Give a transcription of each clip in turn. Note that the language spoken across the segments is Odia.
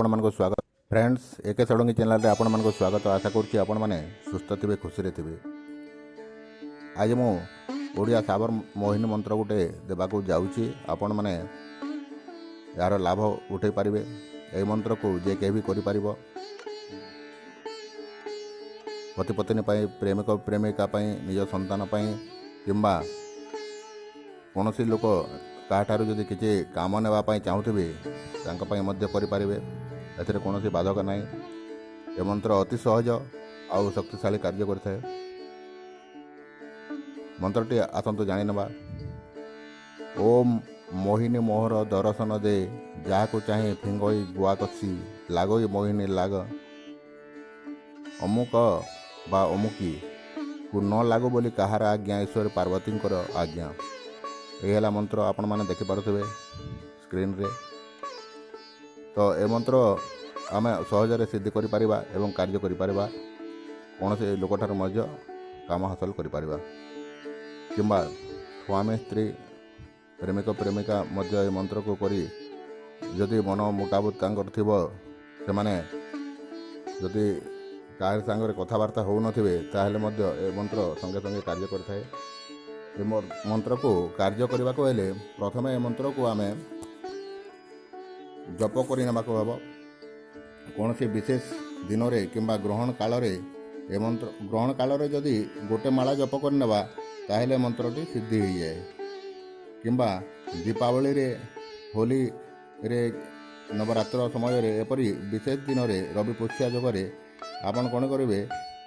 ଆପଣମାନଙ୍କୁ ସ୍ୱାଗତ। ଫ୍ରେଣ୍ଡସ୍, ଏକେ ଷଡ଼ଙ୍ଗୀ ଚ୍ୟାନେଲରେ ଆପଣମାନଙ୍କୁ ସ୍ୱାଗତ। ଆଶା କରୁଛି ଆପଣମାନେ ସୁସ୍ଥ ଥିବେ, ଖୁସିରେ ଥିବେ। ଆଜି ମୁଁ ଓଡ଼ିଆ ସାବର ମୋହିନୀ ମନ୍ତ୍ର ଗୋଟେ ଦେବାକୁ ଯାଉଛି। ଆପଣମାନେ ଏହାର ଲାଭ ଉଠାଇ ପାରିବେ। ଏହି ମନ୍ତ୍ରକୁ ଯେ କେହି ବି କରିପାରିବ। ପତି ପତ୍ନୀ ପାଇଁ, ପ୍ରେମିକ ପ୍ରେମିକା ପାଇଁ, ନିଜ ସନ୍ତାନ ପାଇଁ କିମ୍ବା କୌଣସି ଲୋକ କାହାଠାରୁ ଯଦି କିଛି କାମ ନେବା ପାଇଁ ଚାହୁଁଥିବେ, ତାଙ୍କ ପାଇଁ ମଧ୍ୟ କରିପାରିବେ। ଏଥିରେ କୌଣସି ବାଧକ ନାହିଁ। ଏ ମନ୍ତ୍ର ଅତି ସହଜ ଆଉ ଶକ୍ତିଶାଳୀ କାର୍ଯ୍ୟ କରିଥାଏ। ମନ୍ତ୍ରଟି ଆସନ୍ତୁ ଜାଣିନେବା। ଓମ୍ ମୋହିନୀ ମୋହର ଦର୍ଶନ ଦେ, ଯାହାକୁ ଚାହେଁ ଫିଙ୍ଗଇ ଗୁଆ କଷି, ଲାଗଇ ମୋହିନୀ ଲାଗ, ଅମୁକ ବା ଅମୁକି କୁ ନ ଲାଗୁ ବୋଲି କାହାର ଆଜ୍ଞା? ଈଶ୍ୱର ପାର୍ବତୀଙ୍କର ଆଜ୍ଞା। ଏହି ହେଲା ମନ୍ତ୍ର, ଆପଣମାନେ ଦେଖିପାରୁଥିବେ ସ୍କ୍ରିନ୍ରେ। ତ ଏ ମନ୍ତ୍ର ଆମେ ସହଜରେ ସିଦ୍ଧି କରିପାରିବା ଏବଂ କାର୍ଯ୍ୟ କରିପାରିବା। କୌଣସି ଲୋକଠାରୁ ମଧ୍ୟ କାମ ହାସଲ କରିପାରିବା କିମ୍ବା ସ୍ୱାମୀ ସ୍ତ୍ରୀ, ପ୍ରେମିକ ପ୍ରେମିକା ମଧ୍ୟ ଏ ମନ୍ତ୍ରକୁ କରି ଯଦି ମନ ମୁତାବକ ତାଙ୍କର ଥିବ, ସେମାନେ ଯଦି କାହାରି ସାଙ୍ଗରେ କଥାବାର୍ତ୍ତା ହେଉନଥିବେ, ତାହେଲେ ମଧ୍ୟ ଏ ମନ୍ତ୍ର ସଙ୍ଗେ ସଙ୍ଗେ କାର୍ଯ୍ୟ କରିଥାଏ। ଏ ମନ୍ତ୍ରକୁ କାର୍ଯ୍ୟ କରିବାକୁ ହେଲେ ପ୍ରଥମେ ଏ ମନ୍ତ୍ରକୁ ଆମେ ଜପ କରି ନେବାକୁ ହେବ କୌଣସି ବିଶେଷ ଦିନରେ କିମ୍ବା ଗ୍ରହଣ କାଳରେ। ଏ ମନ୍ତ୍ର ଗ୍ରହଣ କାଳରେ ଯଦି ଗୋଟେ ମାଳା ଜପ କରିନେବା, ତାହେଲେ ମନ୍ତ୍ରଟି ସିଦ୍ଧି ହୋଇଯାଏ। କିମ୍ବା ଦୀପାବଳିରେ, ହୋଲିରେ, ନବରାତ୍ର ସମୟରେ, ଏପରି ବିଶେଷ ଦିନରେ, ରବି ପୁଷ୍ୟା ଯୋଗରେ ଆପଣ କ'ଣ କରିବେ?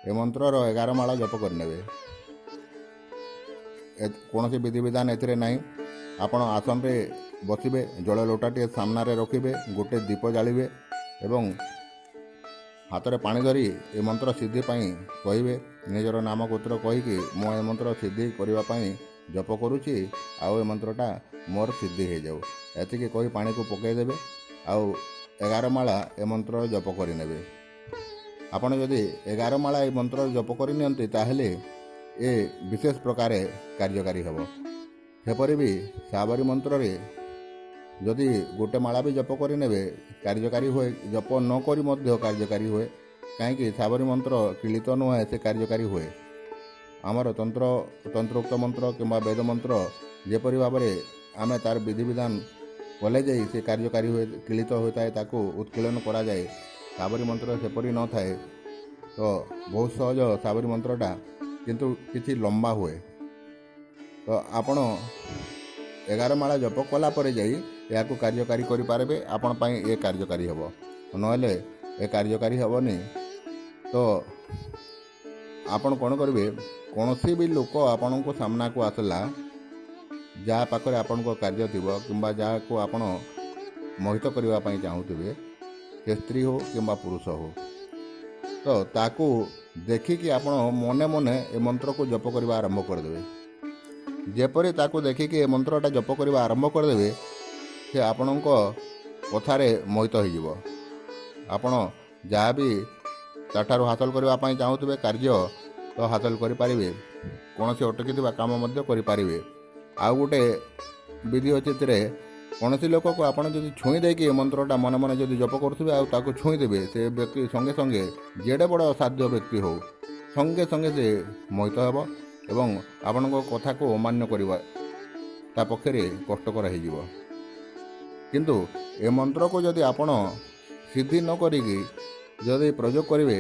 ଏ ମନ୍ତ୍ରର 11 ମାଳା ଜପ କରିନେବେ। କୌଣସି ବିଧିବିଧାନ ଏଥିରେ ନାହିଁ। ଆପଣ ଆସନରେ ବସିବେ, ଜଳ ଲୋଟାଟିଏ ସାମ୍ନାରେ ରଖିବେ, ଗୋଟେ ଦୀପ ଜାଳିବେ ଏବଂ ହାତରେ ପାଣି ଧରି ଏ ମନ୍ତ୍ର ସିଦ୍ଧି ପାଇଁ କହିବେ। ନିଜର ନାମ ଗୋତ୍ର କହିକି, ମୁଁ ଏ ମନ୍ତ୍ର ସିଦ୍ଧି କରିବା ପାଇଁ ଜପ କରୁଛି ଆଉ ଏ ମନ୍ତ୍ରଟା ମୋର ସିଦ୍ଧି ହେଇଯାଉ, ଏତିକି କହି ପାଣିକୁ ପକାଇଦେବେ ଆଉ 11 ମାଳା ଏ ମନ୍ତ୍ରର ଜପ କରିନେବେ। ଆପଣ ଯଦି 11 ମାଳା ଏ ମନ୍ତ୍ରର ଜପ କରିନିଅନ୍ତି, ତାହେଲେ ଏ ବିଶେଷ ପ୍ରକାରେ କାର୍ଯ୍ୟକାରୀ ହେବ। ସେପରି ବି ସାବରୀ ମନ୍ତ୍ରରେ ଯଦି ଗୋଟେ ମାଳା ବି ଜପ କରିନେବେ, କାର୍ଯ୍ୟକାରୀ ହୁଏ। ଜପ ନ କରି ମଧ୍ୟ କାର୍ଯ୍ୟକାରୀ ହୁଏ। କାହିଁକି? ସାବରୀ ମନ୍ତ୍ର କିଳିତ ନୁହେଁ, ସେ କାର୍ଯ୍ୟକାରୀ ହୁଏ। ଆମର ତନ୍ତ୍ରୋକ୍ତ ମନ୍ତ୍ର କିମ୍ବା ବେଦ ମନ୍ତ୍ର ଯେପରି ଭାବରେ ଆମେ ତାର ବିଧିବିଧାନ କଲେ ଯାଇ ସେ କାର୍ଯ୍ୟକାରୀ ହୁଏ, କିଳିତ ହୋଇଥାଏ, ତାକୁ ଉତ୍କୀଳନ କରାଯାଏ, ସାବରୀ ମନ୍ତ୍ର ସେପରି ନଥାଏ। ତ ବହୁତ ସହଜ ସାବରୀ ମନ୍ତ୍ରଟା, କିନ୍ତୁ କିଛି ଲମ୍ବା ହୁଏ। ତ ଆପଣ 11 ମାଳା ଜପ କଲା ପରେ ଯାଇ ଏହାକୁ କାର୍ଯ୍ୟକାରୀ କରିପାରିବେ। ଆପଣ ପାଇଁ ଏ କାର୍ଯ୍ୟକାରୀ ହେବ, ନହେଲେ ଏ କାର୍ଯ୍ୟକାରୀ ହେବନି। ତ ଆପଣ କ'ଣ କରିବେ? କୌଣସି ବି ଲୋକ ଆପଣଙ୍କ ସାମ୍ନାକୁ ଆସିଲା, ଯାହା ପାଖରେ ଆପଣଙ୍କ କାର୍ଯ୍ୟ ଥିବ କିମ୍ବା ଯାହାକୁ ଆପଣ ମୋହିତ କରିବା ପାଇଁ ଚାହୁଁଥିବେ, ସେ ସ୍ତ୍ରୀ ହେଉ କିମ୍ବା ପୁରୁଷ ହେଉ, ତ ତାକୁ ଦେଖିକି ଆପଣ ମନେ ମନେ ଏ ମନ୍ତ୍ରକୁ ଜପ କରିବା ଆରମ୍ଭ କରିଦେବେ। ଯେପରି ତାକୁ ଦେଖିକି ଏ ମନ୍ତ୍ରଟା ଜପ କରିବା ଆରମ୍ଭ କରିଦେବେ, ସେ ଆପଣଙ୍କ କଥାରେ ମୋହିତ ହୋଇଯିବ। ଆପଣ ଯାହା ବି ତାଠାରୁ ହାସଲ କରିବା ପାଇଁ ଚାହୁଁଥିବେ କାର୍ଯ୍ୟ, ତ ହାସଲ କରିପାରିବେ। କୌଣସି ଅଟକିଥିବା କାମ ମଧ୍ୟ କରିପାରିବେ। ଆଉ ଗୋଟେ ବିଧି ଅଛି ଏଥିରେ। କୌଣସି ଲୋକକୁ ଆପଣ ଯଦି ଛୁଇଁ ଦେଇକି ଏ ମନ୍ତ୍ରଟା ମନେ ମନେ ଯଦି ଜପ କରୁଥିବେ ଆଉ ତାକୁ ଛୁଇଁ ଦେବେ, ସେ ବ୍ୟକ୍ତି ସଙ୍ଗେ ସଙ୍ଗେ, ଯେଡ଼େ ବଡ଼ ଅସାଧ୍ୟ ବ୍ୟକ୍ତି ହେଉ, ସଙ୍ଗେ ସଙ୍ଗେ ସେ ମୋହିତ ହେବ ଏବଂ ଆପଣଙ୍କ କଥାକୁ ଅମାନ୍ୟ କରିବା ତା ପକ୍ଷରେ କଷ୍ଟକର ହେଇଯିବ। କିନ୍ତୁ ଏ ମନ୍ତ୍ରକୁ ଯଦି ଆପଣ ସିଦ୍ଧି ନ କରିକି ଯଦି ପ୍ରୟୋଗ କରିବେ,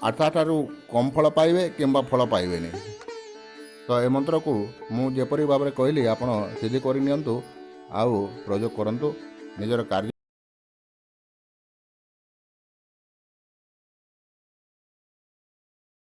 ଆଶାଠାରୁ କମ୍ ଫଳ ପାଇବେ କିମ୍ବା ଫଳ ପାଇବେନି। ତ ଏ ମନ୍ତ୍ରକୁ ମୁଁ ଯେପରି ଭାବରେ କହିଲି, ଆପଣ ସିଦ୍ଧି କରିନିଅନ୍ତୁ ଆଉ ପ୍ରୟୋଗ କରନ୍ତୁ ନିଜର କାର୍ଯ୍ୟ।